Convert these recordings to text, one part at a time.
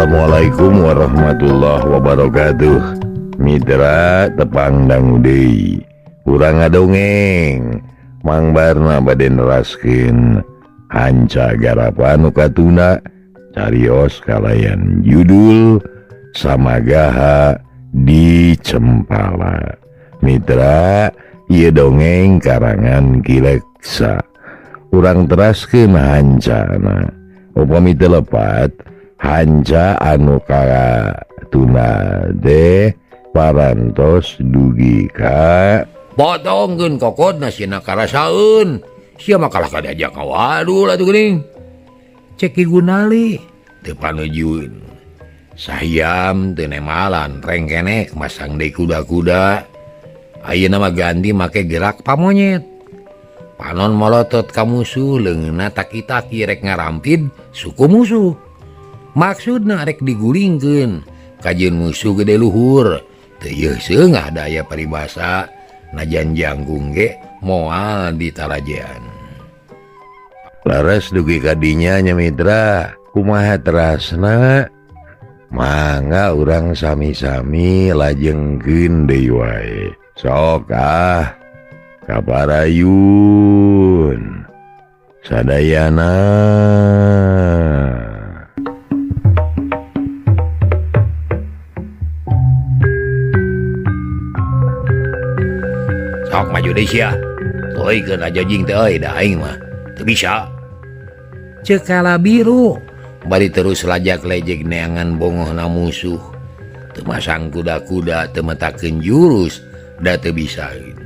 Assalamualaikum warahmatullahi wabarakatuh. Mitra tepang dangu deui. Urang ngadongeng Mang Barna bade neraskeun hanca garapan nu katuna carios kalayan judul Samagaha di Cempala. Mitra, ieu dongeng karangan Ki Leksa. Urang teraskeun hancana. Upami teu lepat hanca anu katuna teh parantos dugi ka potongkeun kokodna sieuna karasaeun. Sia mah kalah ka diajak ngawadul atuh geuning. Cek Ki Gunali teu panujueun. Sahiam teu nemalan rengkenek masang deui kuda-kuda. Ayeuna mah ganti make gerak pamonyet. Panon molotot ka musuh leungeunna taki-taki rek ngarampid suku musuh. Maksudna rek digulingkeun kajeun musuh gede luhur. Teu yeuh seungah daya paribasa najan jangkung ge moal ditarajean. Laras dugi ka dinya nya mitra, kumaha terasna? Mangga urang sami-sami lajengkeun deui wae. Sok ah kaparayun sadayana. Sok maju deui sia. Teuikeun aja jing teh euy da aing mah teu bisa. Ceuk Kala Biru bari terus lajak lejeg neangan bongohna musuh. Teu masang kuda-kuda teu metakeun jurus da teu bisaeun.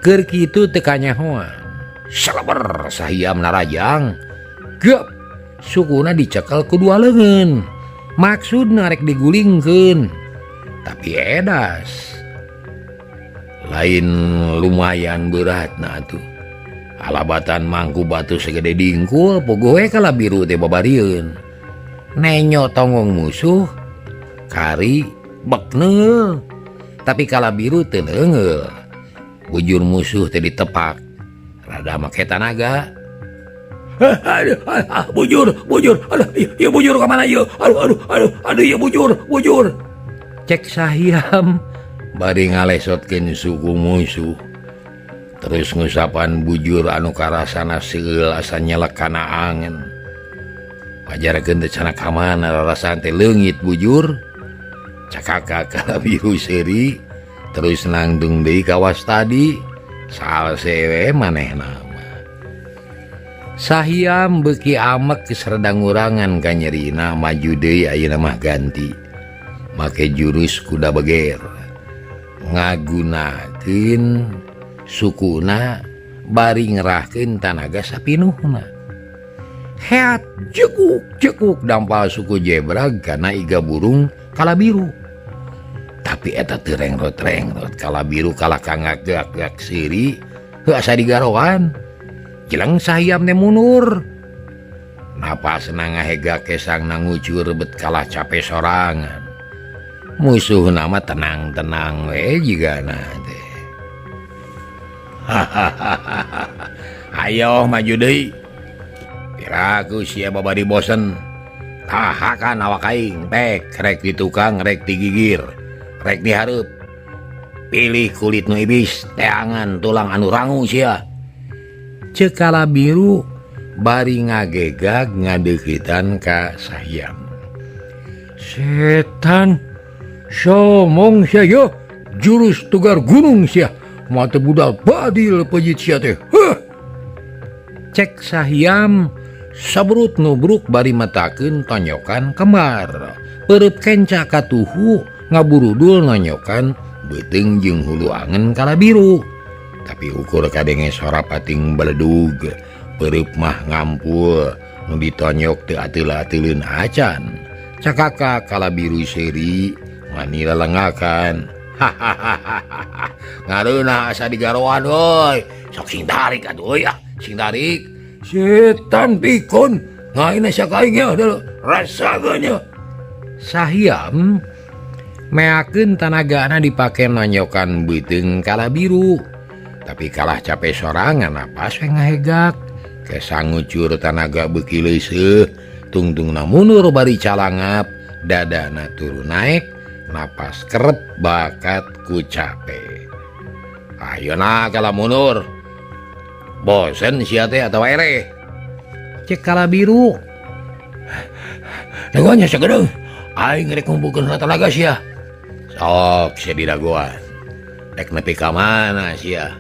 Keur kitu teu kanyahoan. Seleber sahiam narajang. Geup sukuna dicekel ku dua leungeun. Maksudna rek digulingkeun. Tapi edas. Lain lumayan beratna atuh. Alabatan mangku batu segede dingkul pogoh we Kala Biru teh babarieun. Nenyo tonggong musuh kari bek neunggeul. Tapi Kala Biru teu neunggeul. Bujur musuh teh ditepak. Rada make tanaga. Aduh, bujur, bujur. Aduh, ieu bujur ka mana ieu? Aduh, aduh, aduh, aduh ieu bujur, bujur. Cek Sahiam bari ngalesotkeun suku musuh. Terus ngusapan bujur anu karasana seueul asa nyelek kana angen. Pajarkeun teh cenah ka mana rarasaan teh leungit bujur. Cakaka Kala Biru seuri terus nangtung deui kawas tadi. Salse we manehna mah. Sahiam beuki amek serda ngurangan kanyerina maju deui ayeuna mah ganti. Make jurus kuda beger. Ngagunakeun sukuna bari ngerahkeun tanaga sapinuhna. Heat jekuk jekuk dampal suku jebrag kana iga burung Kala Biru. Tapi eta teu rengrot-rengrot Kala Biru kalah ka ngagak-gak seuri heuh asa digaroan. Jeleng Sahiam teh mundur. Napasna ngahegak kesangna ngucur bet kalah cape sorangan. Musuhna mah tenang-tenang we jigana teh. Hahaha. Ayo maju deui. Piraku sia babari bosen. Tahakan awak aing pek rek di tukang rek digigir rek dihareup. Pilih kulit nu ibis teangan tulang anu rangu sia. Ceuk Kala Biru bari ngagegag ngadeukitan ka Sahiam. Setan somong sia yo jurus tugar gunung sia. Mata budal badil pejit sia teh. Heuh. Cek Sahiam sabrut nubruk bari metakeun tonyokan kembar. Peureub kenca katuhu ngaburudul nonyokan beuteung jeung hulu angen Kala Biru. Tapi ukur kadenge sora pating beledug, peureub mah ngampul nu ditonyok teu ateul-ateuleun acan. Cakaka Kala Biru seuri mani lelengakan. Hahaha. Ngareunah asa digaroan euy. Sok sing tarik atuh euy ah, sing tarik. Setan pikun ngaina sia ka aing nya rasakeun nya. Sahiam meakeun tanagana dipake nonyokan beuteung Kala Biru. Tapi kalah capek sorangan napas we ngahegak. Kesang ngucur tanaga beuki leuseuh. Tungtungna mundur bari calangap, dadana turun naek, napas kerep bakat ku cape. Ayeuna kala mundur. Bosen sia teh atawa ereh. Cek kala biru. Dagoannya sagedeung. Aing rek ngumpulkeun tenaga sia. Sok sia didagoan. Rek nepi ka mana sia?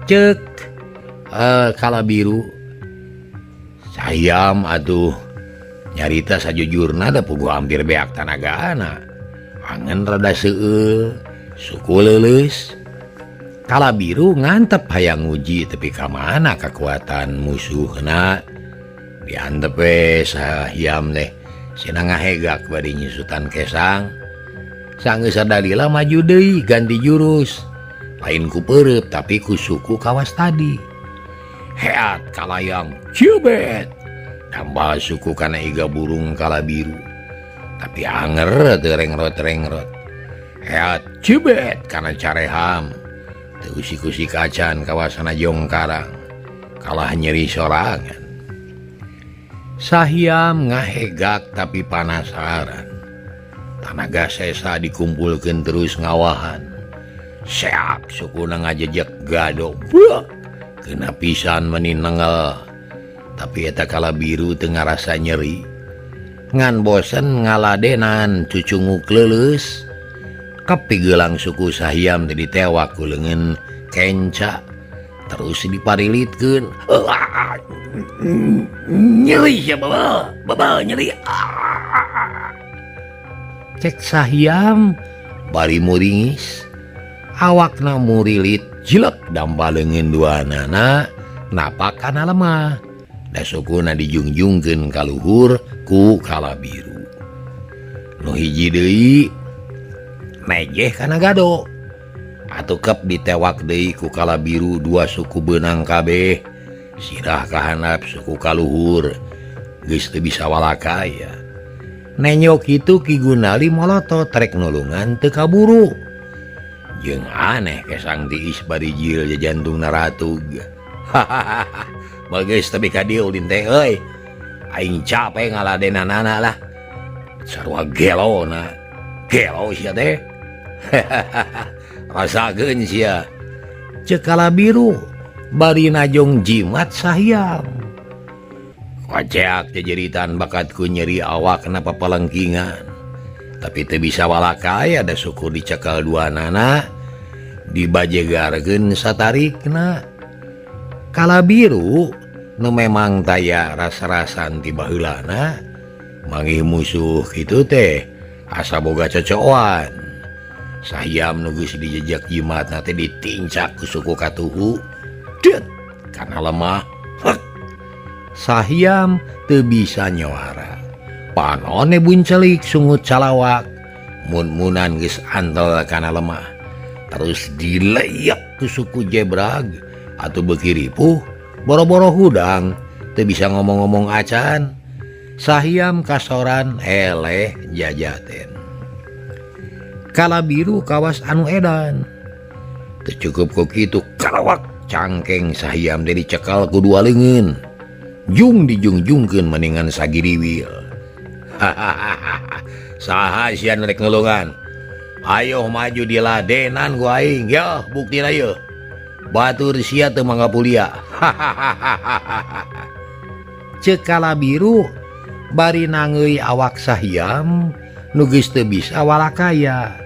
Cek kala biru. Sayam atuh nyarita sajujurna da puguh hampir beak tanagana. Angen rada seueul, suku leuleus. Kala biru ngantep hayang nguji tepi ka mana kekuatan musuhna. Diantep we sahiam teh sina ngahegak bari nyusutan kesang. Sanggeus sadalila maju deui ganti jurus. Lain ku peureub tapi ku suku kawas tadi. Heat kalayang cibet. Tambah suku kana iga burung kala biru. Tapi anger teu rengrot-rengrot. Heat cibet kana careham. Teu usik-usik acan kawasana jongkarang. Kalah nyeri sorangan. Sahiam ngahegak tapi panasaran. Tanaga sesa dikumpulkeun terus ngawahan. Seak sukuna ngajejek gado. Buak. Kena pisan meni nengel. Tapi eta kala biru teu ngarasa nyeri. Ngan bosen ngaladenan cucunguk leuleus. Kapigelang suku Sahiam teh ditewak ku leungeun kenca. Terus diparilitkeun. Nyeri sia baba, baba nyeri. Cek Sahiam bari muringis. Awakna murilit jilek damba leungeun duanana napak kana lemah. Da sukuna dijungjungkeun ka luhur ku kala biru. Nu hiji deui mejeh kana gado. Atuh kep ditewak deui ku kala biru dua suku beunang kabeh. Sirah kahanap suku kaluhur geus teu bisa walakaya. Nenyok kitu Ki Gunali molotot rek nulungan teu kaburu. Jeung aneh kesang tiis bari jil jantungna ratug. Hahaha. Bageus tapi ka dieu ulin teh euy. Aing capek ngaladenanana lah. Sarua gelona. Gelo sia teh. Rasakeun sia. Ceuk kala biru bari najong jimat Sahiam. Koceak jejeritan bakatku nyeri awak kenapa palengkingan. Tapi teu bisa walakaya da suku dicekal dua nana dibajegarkeun satarikna. Kala biru nu memang taya rasa-rasan ti baheulana manggih musuh kitu teh asa boga cocoan. Sahiam nu geus dijejak jimatna teh ditincak ku suku katuhu. Det kana lemah. Hek. Sahiam teu bisa nyawara. Panone buncelik sungut calawak. Mun-munan geus antel kana lemah. Terus dileyak ku suku jebrag atuh beuki ripuh boro-boro hudang teu bisa ngomong-ngomong acan. Sahiam kasoran eleh jajaten. Kala biru kawas anu edan. Teu cukup ku kitu kalawak cangkeng Sahiam teh dicekal ku dua leungeun. Jung dijungjungkeun mendingan sagiriwil. Hahaha. Saha sia rek nulungan? Ayo maju diladenan ku aing. Yoh buktina yeuh. Batur sia teu mangga pulia. Hahaha. Ceuk kala biru bari nangeui awak Sahiam nu geus teu bisa walakaya.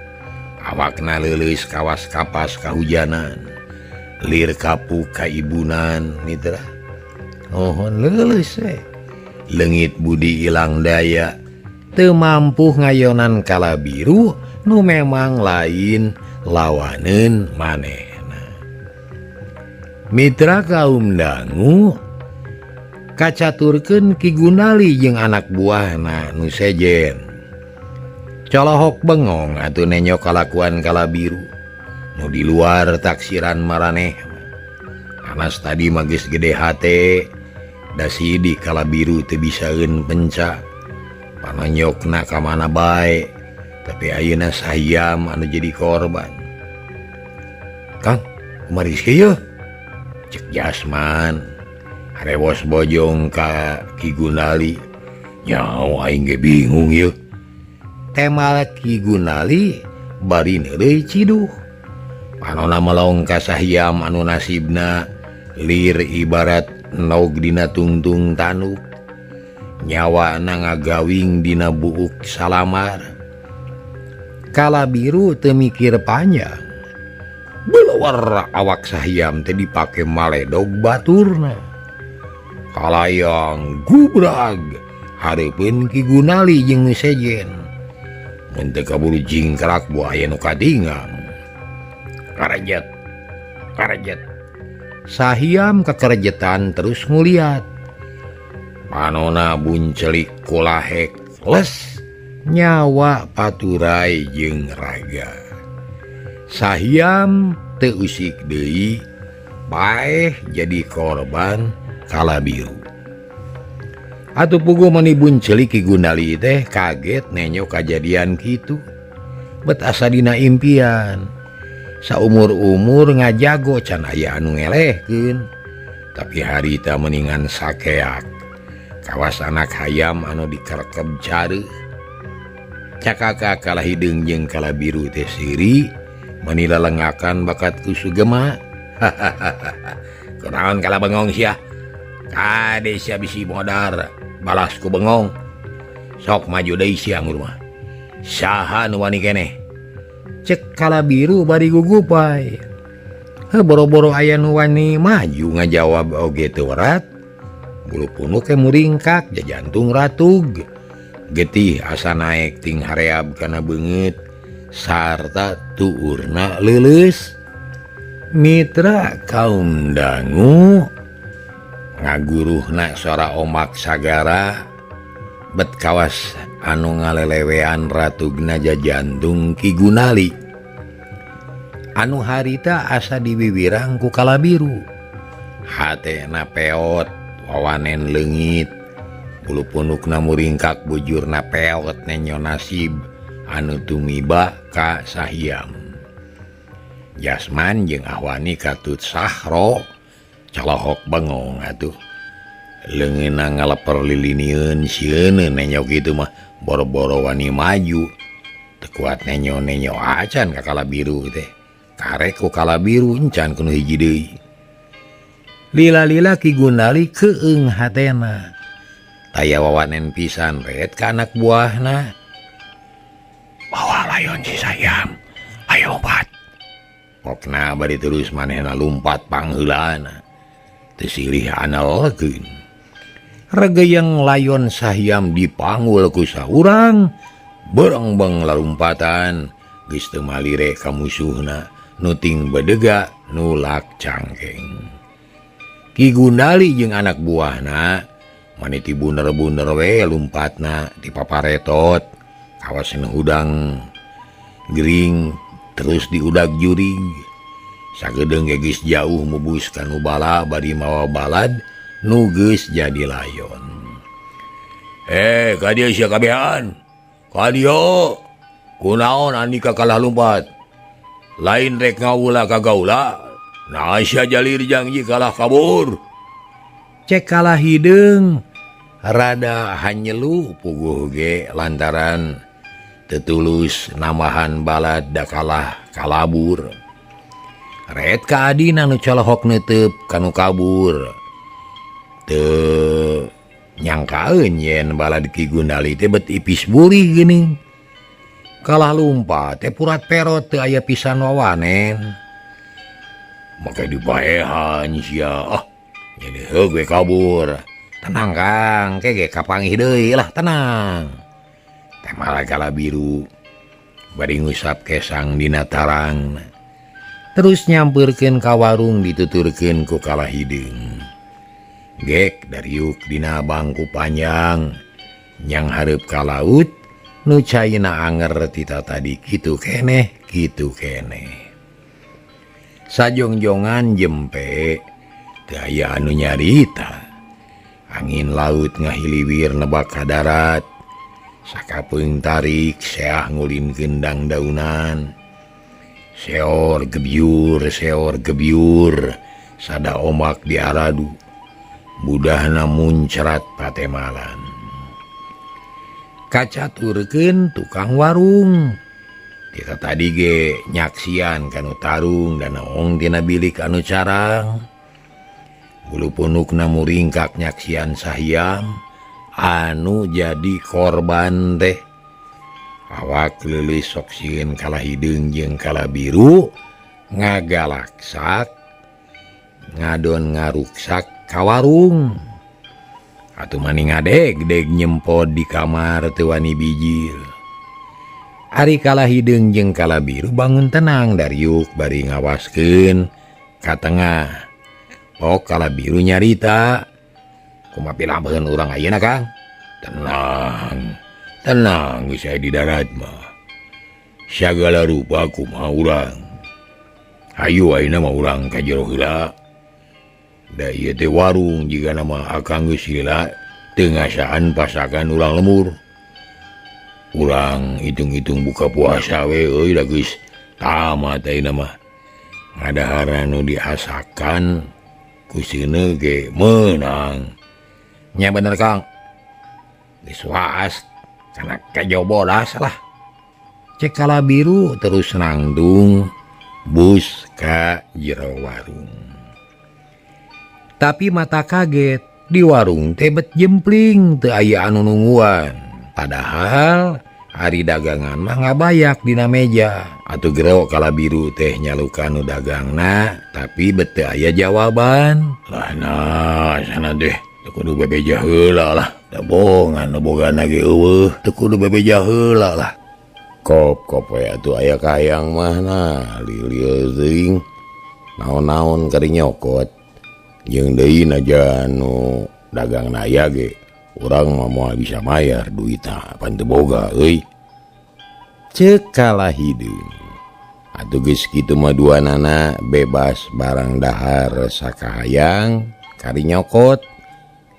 Awakna leuleus kawas kapas kahujanan. Lir kapuk kaibunan mitra. Ohon leuleus we. Leungit budi ilang daya. Teu mampu ngayonan kala biru nu memang lain lawaneun manehna. Mitra kaum dangu kacaturkeun Ki Gunali jeung anak buahna nu sejen. Colohok bengong atuh nenyok kalakuan kala biru nu di luar taksiran maraneh. Anas tadi mah geus gede hate da sidik kala biru teu bisaeun penca. Panonyokna ka mana bae, tapi ayeuna Sahiam anu jadi korban. Kang, kumaha rezeki yeuh? Cek Jasman. Harewos bojong ka Ki Gunali. Nyawa aing ge bingung yeuh. Temal Ki Gunali bari neureuy ciduh. Panona melong ka Sahiam anu nasibna lir ibarat nog dina tungtung tanuk. Nyawana ngagawing dina buuk salamar. Kala biru teu mikir panjang. Belawar awak Sahiam teh dipake maledog baturna. Kalayang gubrag hareupeun Ki Gunali jeung nu sejen. Mun teu kaburu jingkrak buaya nu kadingang. Karejet, karejet. Sahiam kakerejetan terus nguliat. Panona buncelik kulahek les nyawa paturai jeung raga. Sahiam teu usik deui paeh jadi korban kala biru. Atuh puguh mani buncelik Ki Gunali teh kaget nenyo kajadian kitu. Bet asa dina impian. Saumur-umur ngajago can aya anu ngelehkeun. Tapi harita mendingan sakeak. Kawas anak hayam anu dikerkeb careuh. Cakaka kalah hideung jeung kala biru teh siri meni lelengakan bakat ku Sugema. Kunaon kala bengong sia? Kade sia bisi modar, balas ku bengong. Sok maju deui sia ngurmah. Saha nu wani keneh? Cek kala biru bari gugupai. Heuh boro-boro aya nu wani maju ngajawab oge teu werat. Bulu punuk ke muringkak jajantung ratug. Getih asa naek ting hareab kana beungeut sarta tuurna leuleus. Mitra kaum dangu ngaguruhna sora omak sagara bet kawas anu ngalelewean ratugna jajantung Ki Gunali. Anu harita asa diwiwirang ku kala biru. Hatena peot wawanen leungit. Bulu punukna muringkak bujurna peot nenyo nasib anu tumiba ka Sahiam. Jasman jeung Ahwani katut sahro calohok bengong atuh. Leungeunna ngaleper lilinieun sieun nenyo kitu mah boro-boro wani maju. Teu kuat nenyo-nenyo acan ka kala biru teh. Karek ku kala biru encan kuno hiji deui. Lila-lila Ki Gunali keung hatena. Taya wawanen pisan ret ka anak buahna. Bawa layon si Sahiam, ayo lompat. Pokna bari terus manehna lumpat pangheulana. Teu silih analkeun. Regeyeng layon Sahiam dipanggul ku saurang, berengbeng lalumpatan, geus teu malire ka musuhna, nu ting bedega nulak cangkeng. Ki Gunali jeung anak buahna mani ti buner-buner we lumpatna di paparetot kawasan hudang gering terus diudag jurig. Sagedeung ge geus jauh mubus ka nu bala bari mawa balad nu geus jadi layon. Ka dieu sia kabehan. Ka dieu. Kunaon andika kalah lumpat? Lain rek ngawula ka gaula. Nah sia jalir jangji kalah kabur. Cek kalah hideung rada hanyelu puguh ge lantaran tetulus namahan balad da kalah kalabur. Ret ka adina nu colohok neuteup kanu kabur. Teu nyangkaeun yen balad Ki Gunali teh bet ipis burih geuning. Kalah lumpat teh purat perot teu aya pisan wawanen. Make dibaehan sia. Ah, jadi heug we kabur. Tenang Kang, ke ge kapanggih deui lah tenang. Teh malah kala biru bari ngusap kesang dina tarang. Terus nyampeurkeun ka warung dituturkeun ku kala hideung. Gek dariuk dina bangku panjang nyang hareup ka laut nu caina anger tita tadi kitu keneh kitu keneh. Sajongjongan jempe teu aya anu nyarita. Angin laut ngahiliwir nebak ka darat. Sakapeung tarik seah ngulinkeun dangdaunan. Seor gebyur sada omak diaradu. Budahna muncrat patemalan. Kacaturkeun tukang warung. Kita tadi ge nyaksian kanu tarung dan naong tina bilik anu carang. Bulu punukna muringkak nyaksian Sahyam anu jadi korban teh. Awak leulis sok sieun kala hideung jeung kala biru ngagalaksak ngadon ngaruksak ka warung. Atuh mani ngadeg-deg nyempod di kamar teu wani bijil. Ari kala hideung jeung kala biru bangun tenang dariuk bari ngawaskeun ka tengah. Pok kala biru nyarita, kumaha pilabeun urang ayeuna Kang? Tenang, tenang geus aya di darat mah. Sagala rupa kumaha urang. Hayu ayeuna mah urang ka jero heula. Da ieu teh warung jigana mah akang geus lila teu ngasaan pasakan urang lemur. Urang hitung-hitung buka puasa we euy da geus tamat ayeuna mah. Ngadaharan nu diasakan ku seuneu ge meunang. Nya bener Kang. Geus waas kana kajobodas lah. Cek kala biru terus nangdung bus ka jero warung. Tapi mata kaget di warung teh bet jempling teu aya anu nungguan. Padahal hari dagangan mah ngabayak dina meja. Atuh gero kala biru teh nyalukan nu dagangna tapi bet teu aya jawaban. Lah nah sana teh teu kudu bebeja heula lah. Da bohongan nu bogana ge eueuh teu kudu bebeja heula lah. Kop kop we atuh aya kahayang mah nah lieu teuing. Naon-naon kari nyokot. Jeung deui naja nu dagang aya ge urang mah moal bisa mayar duitna pan teu boga euy. Ceuk kala hideung. Atuh geus kitu mah duanana bebas barang dahar sakahayang kari nyokot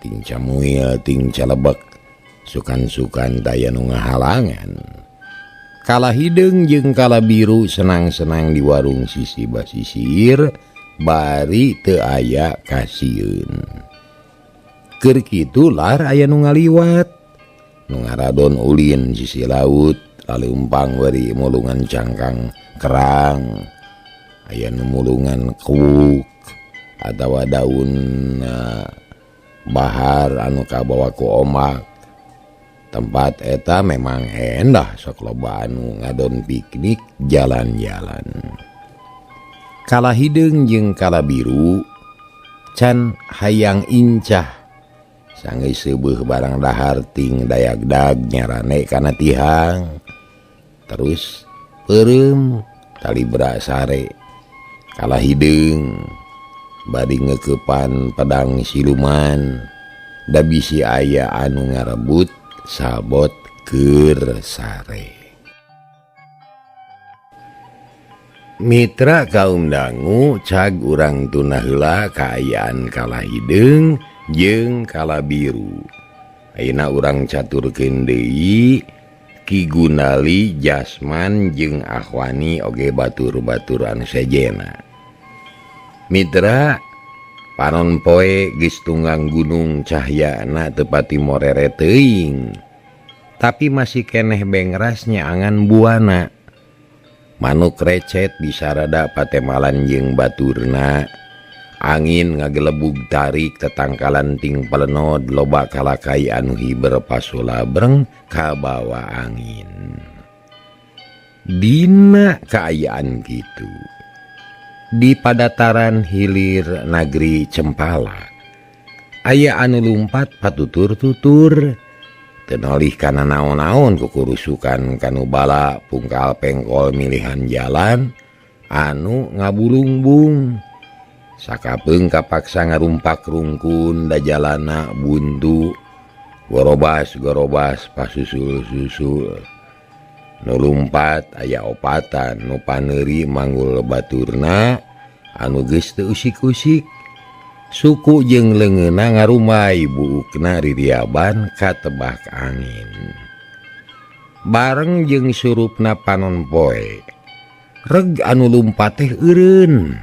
ting camuil ting calebek sukan-sukan daya nu ngahalangan. Kala hideung jeung kala biru senang-senang di warung sisi basisir bari teu aya kasieun. Keur kitu lar aya nu ngaliwat, nu ngaradon ulin sisi laut, laleumpang bari mulungan cangkang kerang, aya nu mulungan kuuk atawa daun bahar anu kabawa ku ombak. Tempat eta memang endah sok loba anu ngadon piknik jalan-jalan. Kala hideung jeung kala biru can hayang incah sanggeus seubeuh barang dahar ting dayagdag nyarane kana tihang terus peureum talibra sare. Kala hideung bari ngeukepan pedang siluman da bisi aya anu ngarebut sabot keur sare. Mitra kaum dangu cag urang tunah heula kaayaan kala hideung jeung kala biru. Ayeuna urang caturkeun deui Ki Gunali, Jasman jeung Ahwani oge batur-baturan sejena. Mitra panon poe geus tunggang gunung cahyana teu pati morere teuing. Tapi masih keneh bengras nyaangan buana. Manuk recet disarada patemalan jeung baturna. Angin ngagelebug tarik tetangkalan ting pelenod loba kalakai anu hiber pasulabreng kabawa angin. Dina kaayaan kitu di padataran hilir nagri Cempala aya anu lumpat patutur-tutur teu nolih kana naon-naon kukurusukan kanu bala pungkal pengkol milihan jalan anu ngabulungbung. Sakapeung kapaksa ngarumpak rungkun da jalana buntu gorobas-gorobas pasusul-susul. Nu lumpat aya opatan nu paneuri manggul baturna anu geus teu usik-usik. Suku jeung leungeunna ngarumai buukna ririaban katebak angin. Bareng jeung surupna panon poe reg anu lumpat teh eureun.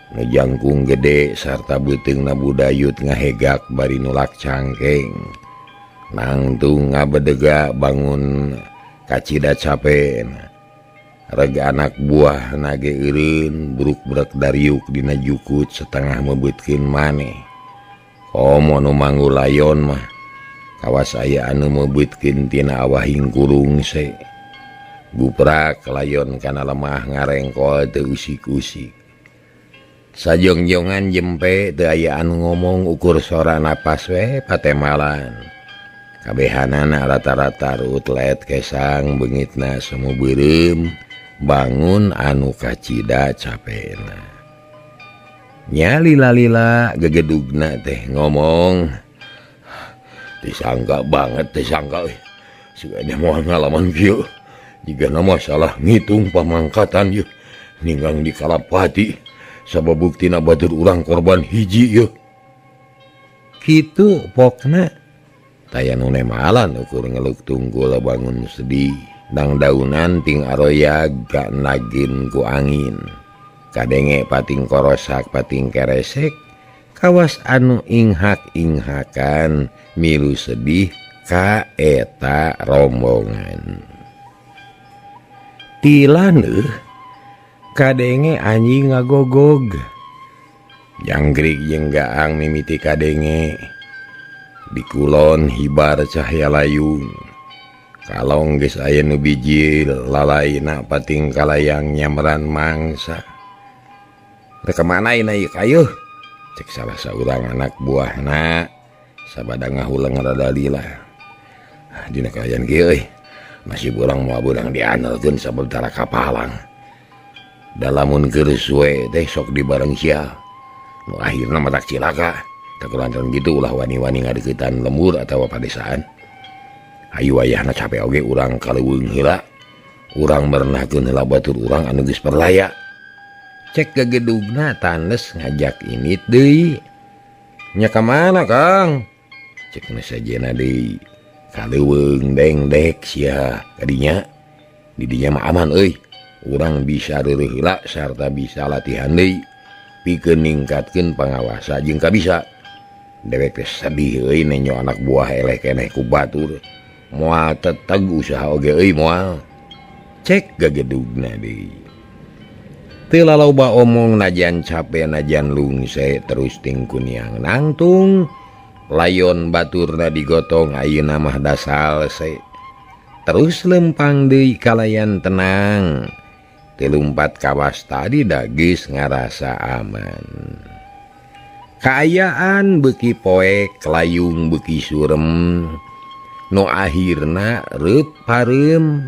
Nu jangkung gede sarta beuteungna budayut ngahegak bari nulak cangkeng. Nangtung ngabedega bangun kacida capena. Rega anak buah nage eureun bruk-brek dariuk dina jukut setengah mebeutkeun maneh. Komo nu manggul layon mah kawas aya anu mebeutkeun tina awahing kurung se. Guprak layon kana lemah ngarengkol teu usik-usik. Sajongjongan jempe teu aya anu ngomong ukur sora napas we patemalan. Kabehanana rata-rata rut let kesang beungitna semu beureum bangun anu kacida capena. Nya lila-lila gegedugna teh ngomong, disangka banget disangka euy. Sugana moal ngalaman kieu. Jigana masalah ngitung pamangkatan yeuh ninggang di Kalapati sabab buktina batur urang korban hiji yeuh. Kitu pokna taya nu nemalan ukur ngeluk tunggul bangun sedih. Dang daunan ting aroyag gak nagin ku angin. Kadenge pating korosak pating keresek kawas anu inghak-inghakan milu sedih ka eta rombongan. Tilaneuh kadenge anjing ngagogog. Jangkrik jeung gaang mimiti kadenge. Di kulon hibar cahaya layung. Kalong geus aya nu bijil lalaina pating kalayang nyamran mangsa. Rek ka mana ieu kayeuh? Cek salah saurang anak buahna sabada ngahuleng rada lila. Dina kaayaan kieu euy. Nasib urang moal beunang diandelkeun sabab tara kapalang. Da lamun keur suwe teh sok dibareng sia. Nu akhirna matak cilaka. Tak kulantaran kitu ulah wani-wani ngadeuketan lembur atawa padesaan. Hayu wayahna capek oge urang kaleuweung heula. Urang merenahkeun heula batur urang anu geus perlaya. Cek gegedugna tandes ngajak init deui. Nya ka mana, Kang? Cek nu sajena deui. Kaleuweung dengdek sia kadinya. Di dinya mah aman euy. Urang bisa reureuh heula sarta bisa latihan deui pikeun ningkatkeun pangawasa jeung kabisa. Dewek teh sedih euy nenyo anak buah eleh keneh ku batur. Moal teteg usaha oge euy moal. Cek gagedugna deui. Teu laloba omong najan cape najan lungse terus ting kuniang nangtung. Layon baturna digotong ayeuna mah dasalse. Terus lempang deui kalayan tenang. Teu lumpat kawas tadi da geus ngarasa aman. Kaayaan beuki poek layung beuki surem. Nu akhirna reup pareum.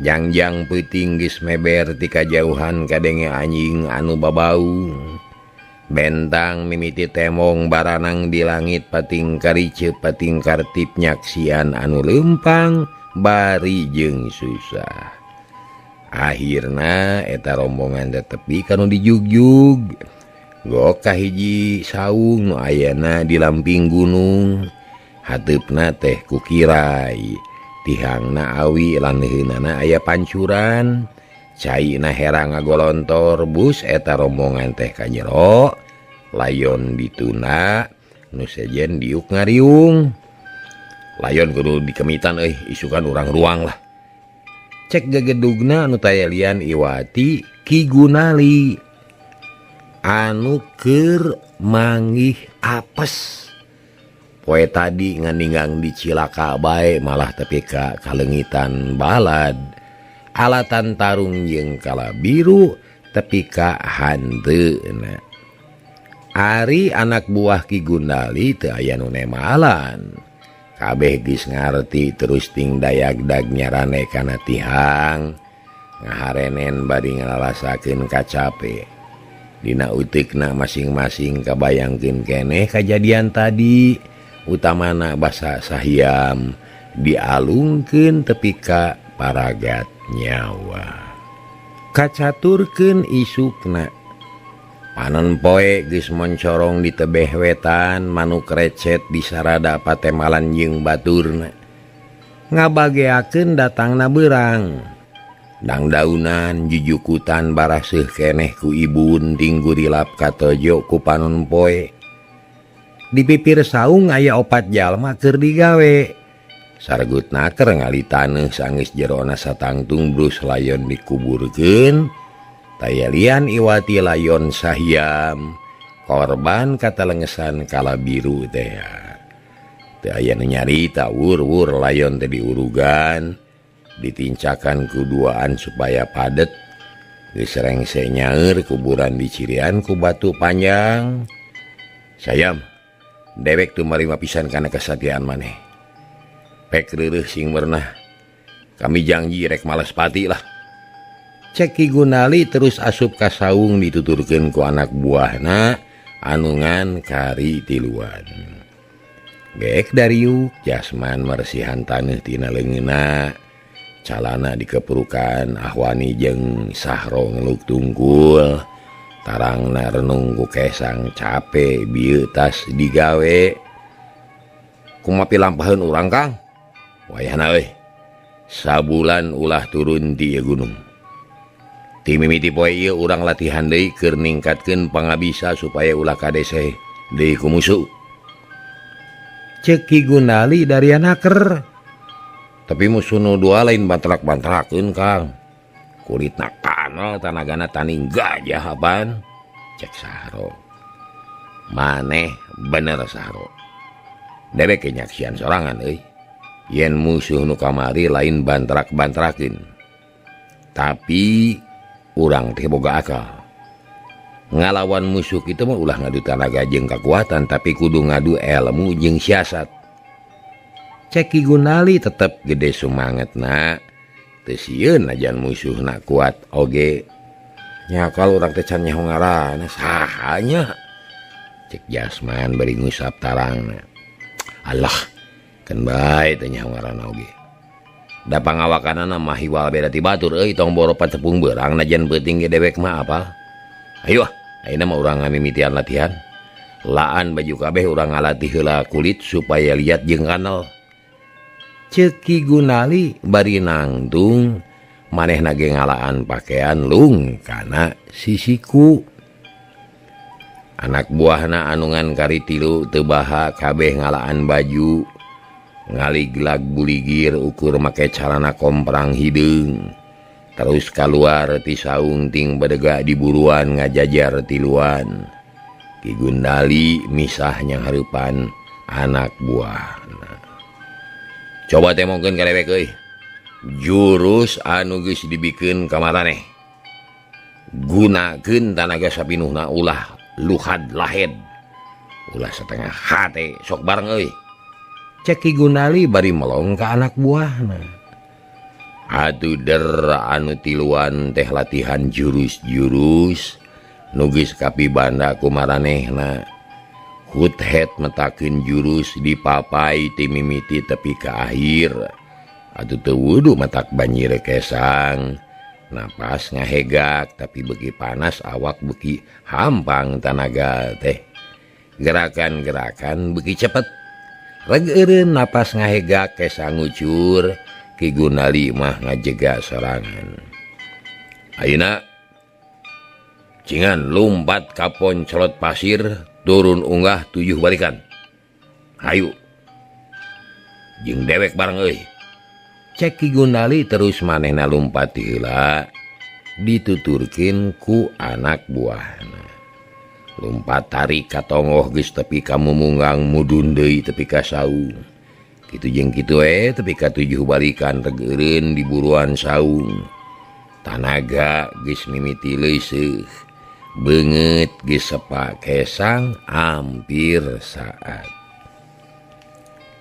Jangjang peuting geus meber ti kajauhan kadenge anjing anu babaung. Bentang mimiti temong baranang di langit pating kariceup pating kartip nyaksian anu leumpang bari jeung susah. Akhirna eta rombongan teh tepi kanu dijugjug. Gok kahiji saung nu ayana di lamping gunung. Hateupna teh kukirai. Tihangna awi laneuheunana aya pancuran. Caina herang ngagolontor bus eta rombongan teh ka jero. Layon dituna nu sejen diuk ngariung. Layon kudu dikemitan euy, isukan urang ruang lah. Cek gegedugna nu tayalian Iwati Ki Gunali anu keur manggih apes. Poe tadi nganinggang di cilaka bae malah tepi ka kalengitan balad. Alatan tarung jeung kala biru tepi ka hanteuna. Ari anak buah Ki Gundali teu aya nu nemalan. Kabeh geus ngarti terus ting dayagdag nyarane kana tihang. Ngaharenen bari ngalalasakeun kacape. Dina utikna masing-masing kabayangkeun keneh kajadian tadi. Utamana basa sahiam dialungkeun tepi ka paragat nyawa. Kacaturkeun isukna. Panon poe geus moncorong di tebeh wetan, manuk recet di sarada patemalan jeung baturna. Ngabageakeun datangna beurang. Dangdaunan jujukutan baraseuh keneh ku ibun ting gurilap katojo ku panon poe. Di pipir saung aya opat jalma keur digawe. Sargut naker ngali taneuh sanggeus jerona satangtung brus layon dikuburkeun. Tayalian iwati layon sahiam korban katalengesan kala biru teh. Teu aya nu nyarita wur-wur layon teh diurugan, ditincakan kuduaan supaya padet. Geus rengse nyaeur kuburan dicirian ku batu panjang. Sayam, dewek teu marima pisan kana kesatiaan maneh. Pek reureuh sing merenah. Kami janji rek males pati lah. Cek Ki Gunali terus asup ka saung dituturkeun ku anak buahna anu ngan kari tiluan. Geek dariuk Jasman meresihan taneuh tina leungeunna. Calana dikepurukan Ahwani jeung Sahro ngeluk tungkul. Tarangna renung ku kesang cape bieu tas digawe. Kumaha pilampaheun urang Kang? Wayahna euy. Sabulan ulah turun ti ieu gunung. Ti mimiti poe ieu urang latihan deui keur ningkatkeun pangabisa supaya ulah kadeseh deui ku musuh. Ceuk Ki Gunali darianaker. Tapi musuh nu dua lain bantrak-bantrakeun Kang. Kulitna kanal tanagana taning gajah apaan? Cek Sahro. Maneh bener Sahro. Dewek nyaksian sorangan euy. Yen musuh nu kamari lain bantrak-bantrakeun. Tapi urang teh boga akal. Ngalawan musuh kitu mah ulah ngadu tanaga jeung kakuatan tapi kudu ngadu ilmu jeung siasat. Cek Ki Gunali tetep gede sumangetna. Teu sieun najan musuhna kuat oge. Nya kalau urang teh can nyaho ngaranna saha nya. Cek Jasman bari ngusap tarangna. Alah, keun bae teh nyaho ngaranna oge. Da pangawakanana mah hiwal beda ti batur euy tong boro patepung beurang najan peuting ge dewek mah apal. Ayo ah, ayeuna mah urang ngamimitian latihan. Laan baju kabeh urang ngalatih heula kulit supaya liat jeung kanal. Ceuk Ki Gunali bari nangtung manehna ge ngalaan pakaian lung kana sisiku. Anak buahna anu ngan kari tilu teu baha kabeh ngalaan baju. Ngaliglag buligir ukur make calana komprang hideung. Terus kaluar ti saung ting bedega diburuan ngajajar tiluan. Ki Gundali misah nyanghareupan anak buahna. Coba temongkeun ka dewek euy. Jurus anu geus dibikeun ka maraneh. Gunakeun tanaga sapinuhna ulah luhad lahed. Ulah setengah hate sok bareng euy. Cek Ki Gunali bari melong ka anak buahna. Atuh der anu tiluan teh latihan jurus-jurus nu geus kapibanda ku maranehna. Huthet metakeun jurus dipapai ti mimiti tepi ka akhir. Atuh teu wudu matak banjir kesang. Napas ngahegak tapi beuki panas awak beuki hampang tanaga teh. Gerakan-gerakan beuki cepet. Reg eureun napas ngahegak kesang ngucur. Ki Gunali mah ngajega sorangan. Ayeuna cingan lumpat ka poncolot pasir turun unggah 7 balikan. Hayu. Jeung dewek bareng euy. Cek Ki Gunali terus manehna lumpat heula dituturkeun ku anak buahna. Lumpat tarik ka tonggoh geus tepi ka mumunggang mudun deui tepi ka saung. Kitu jeung kitu we tepi ka 7 balikan regeureun di buruan saung. Tanaga geus mimiti leuseuh. Beungeut geus sepa kesang hampir saat.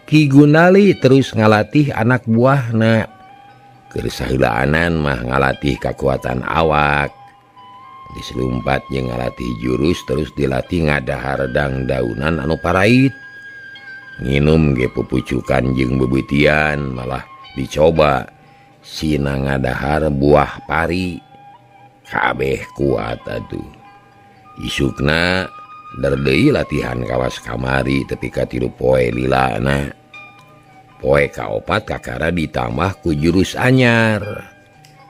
Ki Gunali terus ngalatih anak buahna. Keur saheulaanan mah ngalatih kakuatan awak. Diselumpat jeung ngalatih jurus terus dilatih ngadahar dangdaunan anu parait. Nginum ge pupucukan jeung beubeutian malah dicoba sina ngadahar buah pari. Kabeh kuat atuh. Isukna der deui latihan kawas kamari tepi ka 3 poe lilana. Poe kaopat kakara ditambah ku jurus anyar.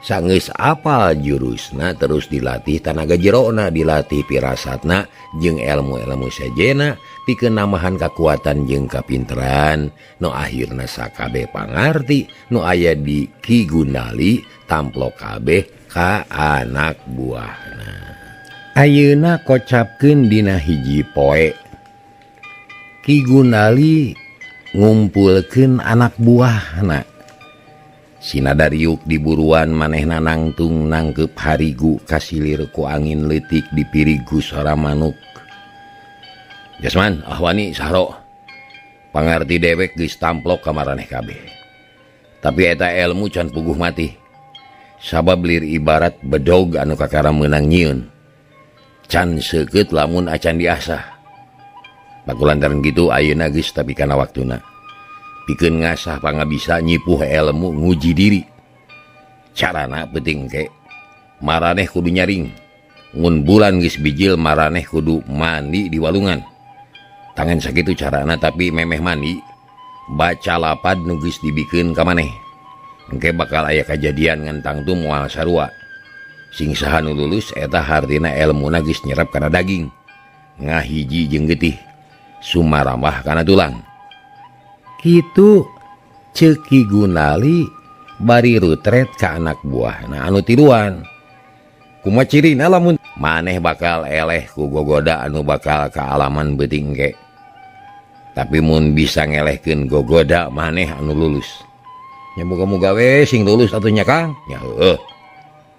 Sanggeus apal jurusna terus dilatih tanaga jerona, dilatih pirasatna jeung elmu-elmu sejena pikeun namahan kakuatan jeung kapinteran nu akhirna sakabeh pangarti nu aya di Ki Gundali tamplok kabeh ka anak buahna. Ayeuna kocapkeun dina hiji poe Ki Gundali ngumpulkeun anak buahna. Sinada riuk di buruan manehna nangtung nangkep harigu kasilir ku angin leutik dipirigu sora manuk. Jasman, Ahwani, Sahro, pangarti dewek geus tamplok ka maraneh kabeh. Tapi eta elmu can puguh mati. Sabab lir ibarat bedog anu kakara meunang nyieun. Can seukeut lamun acan diasah. Baku lantaran kitu ayeuna geus tapi kana waktuna. Pikeun ngasah pangabisa nyipuh elmu nguji diri. Carana penting ke maraneh kudu nyaring. Mun bulan geus bijil maraneh kudu mandi di walungan. Tangan sakitu carana tapi memeh mandi baca lapad nu geus dibikeun ka maneh. Engke bakal aya kajadian ngan tangtu moal sarua. Sing saha nu lulus eta hartina elmuna geus nyerap kana daging. Ngahiji jeung getih sumarambah kana tulang. Kitu ceuk Ki Gundali bari rutret ka anak buahna anu tiluan. Kumaha cirina lamun maneh bakal eleh ku gogoda anu bakal kaalaman beuting ge. Tapi mun bisa ngelehkeun gogoda maneh anu lulus. Nya muga-muga we sing lulus atuh nya Kang. Nya heueuh.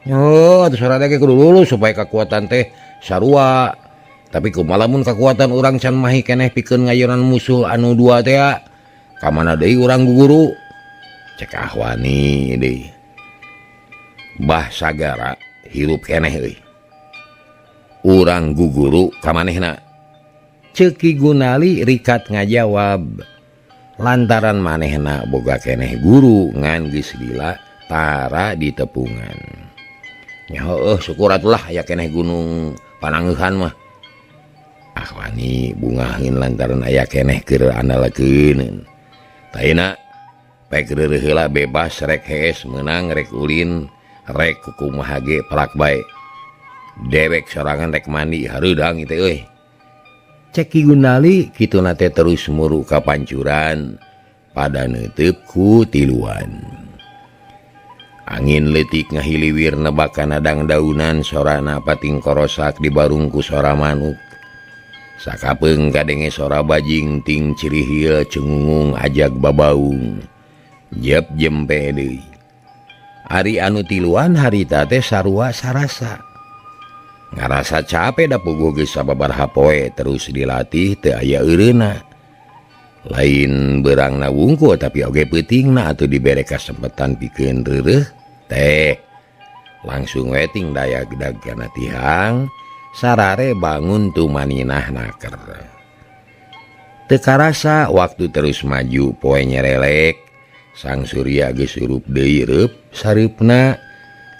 Nya heueuh atuh sarada ge kudu lulus supaya kakuatan teh sarua. Tapi kumaha lamun kakuatan urang can mahi keneh pikeun ngayonan musuh anu dua teh kamana deui urang guguru? Cek Ahwani deui. Bah sagara hirup keneh euy. Urang guguru ka manehna. Ceuk Ki Gundali rikat ngajawab. Lantaran manehna boga keneh guru ngan geus lila tara ditepungan. Nya heueuh syukur atulah aya keneh gunung Panangeuhan mah. Ahwani bungaheun lantaran aya keneh keur andalakeun. Taina pek reureuh heula bebas rek hees meunang rek ulin rek kukumaha ge pelak bae. Dewek sorangan rek mandi hareudang ieu teh euy. Cek Ki Gundali kituna teh terus muru ka pancuran pada neuteub ku tiluan. Angin leutik ngahiliwir nebak kana dangdaunan sorana pating korosak dibarung ku sora manuk. Sakapeung kadenge sora bajing ting cirihil cengungung ajag babaung. Jep jempe deui. Ari anu tiluan harita teh sarua sarasa. Ngarasa capek da puguh geus sababaraha poe terus dilatih teu aya eureuna. Lain beurangna wungkul tapi oge peutingna atuh dibere kasempetan pikeun reureuh teh. Langsung we ting dayag-dag kana tihang. Sarare bangun tumaninah naker. Teu karasa waktu terus maju poe nyerelek. Sang surya geus hirup deui reup sareupna.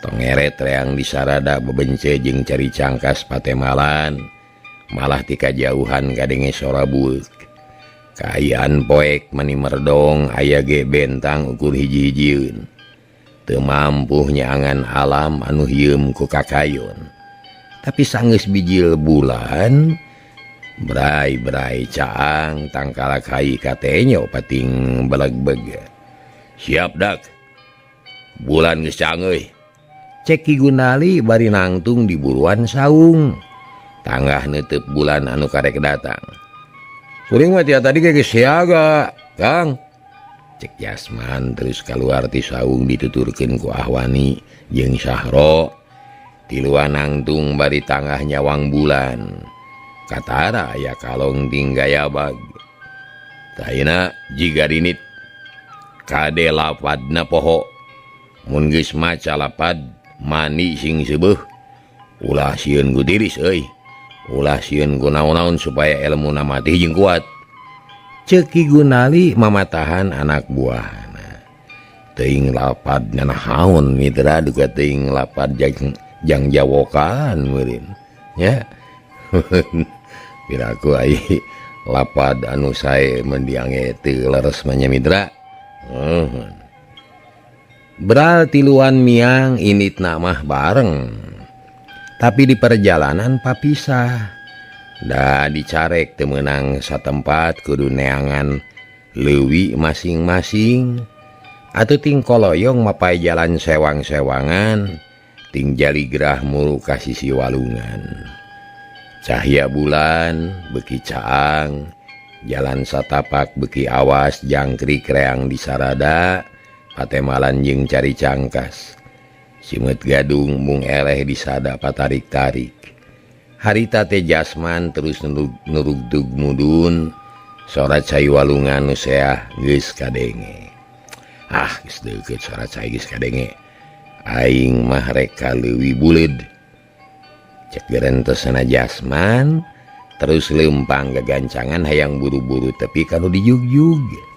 Tongeret reang disarada bebence jeung cari cangkas patemalan. Malah ti kajauhan kadenge sora bueuk. Kaayaan poek mani merdong aya ge bentang ukur hiji-hijieun. Teu mampuh nyaangan alam anu hieum ku kakayon. Tapi sanggeus bijil bulan brai-brai caang tangkala kai katenyo pating belegbeg. Siap dak. Bulan geus caang euy. Cek Ki Gundali bari nangtung di buruan saung. Tanggah neuteub bulan anu karek datang. Kuring mah tia tadi ge geus siaga, Kang. Cek Jasman terus kaluar ti saung dituturkeun ku Ahwani jeung Sahro. Tiluan nangtung bari tanggah nyawang bulan. Katara aya kalong ting gayabag. Taina jiga rinit. Kade lapadna poho. Mun geus maca lapad mani sing seubeuh. Ulah sieun ku tiris euy. Ulah sieun ku naon-naon supaya elmuna matih jeung kuat. Ceuk Ki Gundali mamatahan anak buahna. Teuing lapad nanahaon mitra duka teuing lapad jang jawokan meureun nya. Piraku ai lapad anu sae mendiange teu leres mah nya mitra. Bral tiluan miang init namah bareng. Tapi di perjalanan papisah. Da dicarek teu meunang satempat kudu neangan leuwi masing-masing. Atuh ting koloyong mapai jalan sewang-sewangan, ting jaligrah muru ka sisi walungan. Cahya bulan beuki caang, jalan satapak beuki awas jangkrik reang disarada. Patemalan jeung cari cangkas. Simeut gadung mung eleh disada patarik-tarik. Harita teh Jasman terus nurugdug mudun, sora cai walungan nu seah geus kadenge. Ah, geus deukeut sora cai geus kadenge. Aing mah rek ka leuwi buleud. Cek gerentesna Jasman terus leumpang gagancangan hayang buru-buru tepi ka nu dijugjug.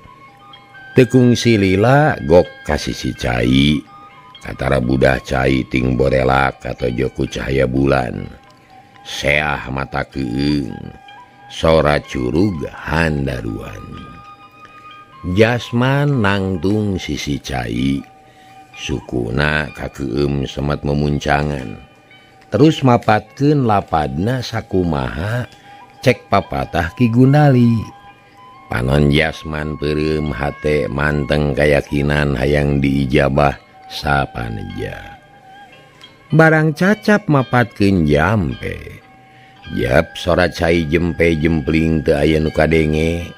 Tekungsi lila gok kasisi cai katara budah cai ting borelak katojo ku cahaya bulan seah mata keung sora curug handaruan. Jasman nangtung sisi cai sukuna kakeum semet memuncangan terus mapatkeun lapadna sakumaha cek papatah Ki Gundali. Panon Jasman peureum hate manteng kayakinan hayang diijabah sapaneja. Barang cacap mapatkeun jampe. Jap sora cai jempe jempling teu aya nu kadenge.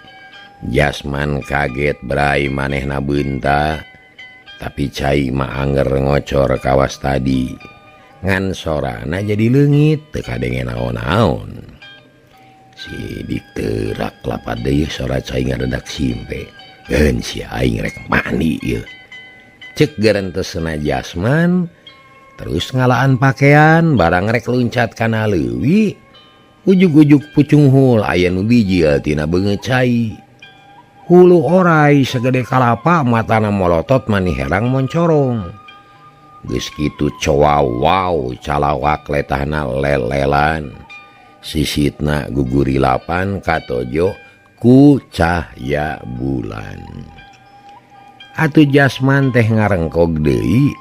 Jasman kaget brai manehna beunta, tapi cai mah anger ngocor kawas tadi. Ngan sorana jadi leungit teu kadenge naon-naon. Sidik terak lapad deui sora cai ngaredak simpe. Geun si aing rek mandi ieu. Cek gerentesna Jasman terus ngalaan pakaian barang rek luncat kana leuwi. Ujug-ujug pucunghul aya nu bijil tina beungeut cai. Hulu orai segede kalapa matana molotot mani herang moncorong. Geus kitu cowaw calawak letahna lelelan. Sisitna gugurilapan katojo ku cahya bulan. Atuh Jasman teh ngarengkog deui.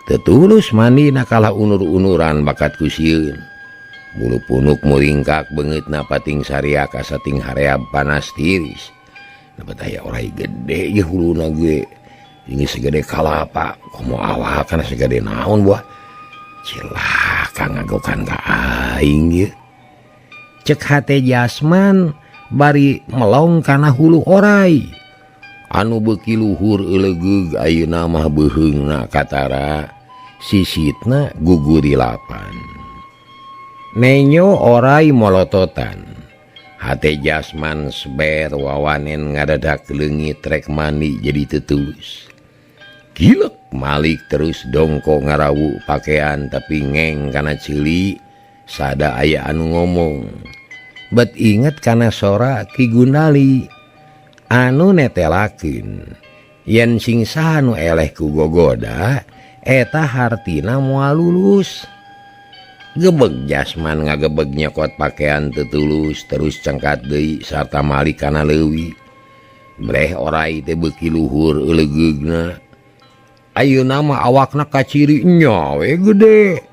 Teu tulus mandina kalah unur-unuran bakat ku sieun. Bulu punuk muringkak beungeutna pating sariak asa ting hareab panas tiris. Dapat aya orai gede ieu huluna ge. Ini segede kalapa, komo awakna segede naon buah. Cilaka ngagokan ka aing ieu. Cek hate Jasman bari melong kana hulu orai. Anu beuki luhur eulegeug ayeuna mah beuheungna katara sisitna gugurilapan. Nenyo orai molototan. Hate Jasman seber wawanen ngadadak leungit rek mandi jadi tetulus. Gilek Malik terus dongko ngarawu pakaian tapi ngeng kana ceuli. Sada aya anu ngomong. Bet inget kana sora Ki Gundali anu netelakeun yen sing saha nu eleh ku gogoda eta hartina moal lulus. Gebeg Jasman ngagebeg nyokot pakaian teu tulus terus cengkat deui sarta malik kana leuwi. Breh orai teh beuki luhur eulegeugna. Ayeuna mah awakna kaciri nya we gede.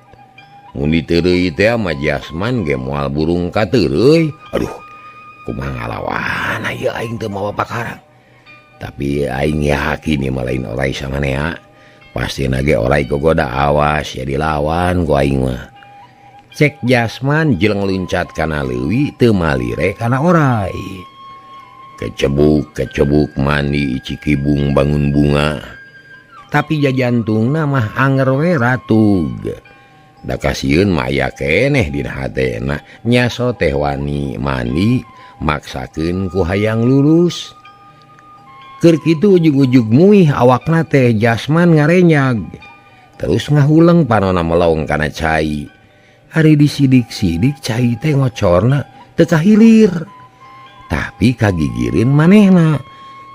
Mun diteureuy teh mah Jasman ge moal burung kateureui. Aduh, kumaha ngalawan ieu aing teu mawa pakarang. Tapi aing yakin ieu mah lain orai samanea. Pastina ge orai gogoda awas ya dilawan ku aing mah. Cek Jasman jeleng luncat kana leuwi teu malire kana orai. Kecebuk-kecebuk mandi cikibung bangun bunga. Tapi jajantungna mah anger we ratug. Da kasieun mah aya keneh dina hatena nyaso teh wani mandi maksakeun ku hayang lulus. Keur kitu ujug-ujug muih awakna teh Jasman ngarenyag. Terus ngahuleng panona melong kana cai. Ari disidik-sidik cai teh ngocorna teu kahilir. Tapi kagigireun manehna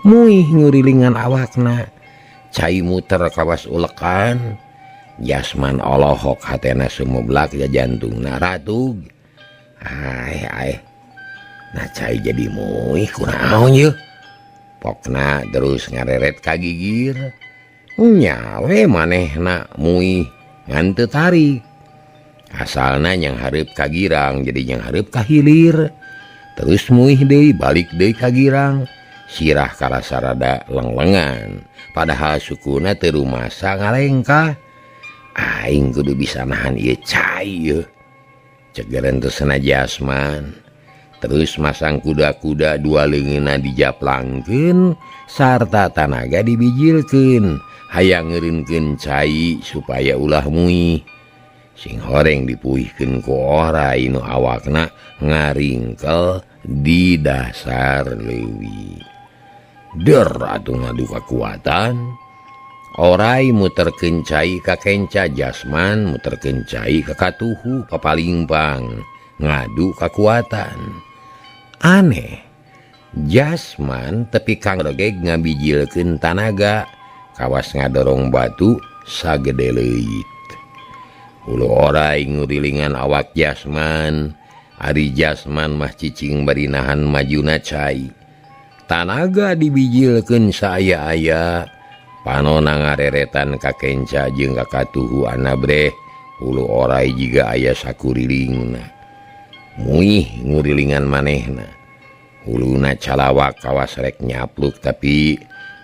muih ngurilingan awakna. Cai muter kawas ulekan. Jasman olohok hatena sumublak ja jantungna ratug. Aeh aeh. Nah cai jadi muih kunaon yeuh. Pokna terus ngareret ka gigir. Nya we manehna muih ngan teu tarik. Asalna nyang hareup ka girang jadi nyang hareup ka hilir. Terus muih deui balik deui ka girang. Sirah karasa rada lenglengan. Padahal sukuna teu rumasa ngalengkah. Aing kudu bisa nahan ieu cai yeuh. Cek gerentesna Jasman. Terus masang kuda-kuda dua leungeunna dijaplangkeun sarta tanaga dibijilkeun hayang ngeureunkeun cai supaya ulah muih. Sing horeng dipuihkeun ku orai nu awakna ngaringkel di dasar leuwi. Der atuh ngadu kakuatan. Orai muterkeun cai ka kenca, Jasman muterkeun cai ka katuhu papalingpang ngadu kakuatan. Aneh, Jasman tepi kang regeg ngabijilkeun tanaga kawas ngadorong batu sagede leuit. Hulu orai ngurilingan awak Jasman, ari Jasman mah cicing bari nahan majuna cai. Tanaga dibijilkeun saaya-aya, panona ngareretan ka kenca jeung ka katuhu anabreh, hulu orai jiga aya sakurilingna. Muih ngurilingan manehna. Huluna calawak kawas rek nyapluk tapi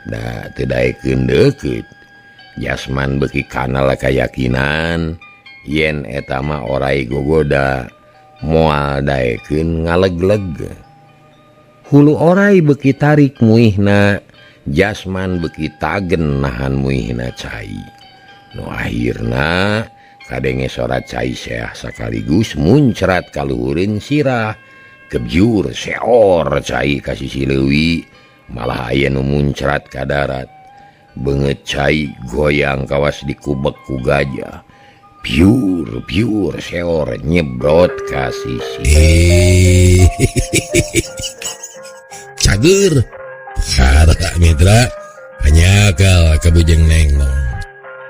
da teu daekeun deukeut. Jasman beuki kanal kayakinan yen eta mah orai gogoda moal daekeun ngalegleg. Hulu orai beuki tarik muihna, Jasman beuki tagen nahan muihna cai. Nu akhirna kadenge sora cai seah sakaligus muncrat kaluhureun sirah. Kebjur seor cai ka sisi leuwi, malah aya nu muncrat ka darat. Beungeut cai goyang kawas dikubek ku gajah. Piur piur seor nyebrot ka sisi. Cager para mitra hanyakal kabujeng nenglong.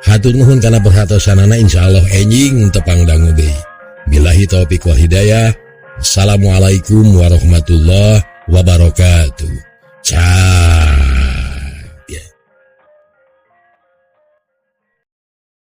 Hatur nuhun kana perhatosanana, insyaallah enjing tepang dangu deui. Billahi taufik wal hidayah. Assalamualaikum warahmatullahi wabarakatuh. Ciao.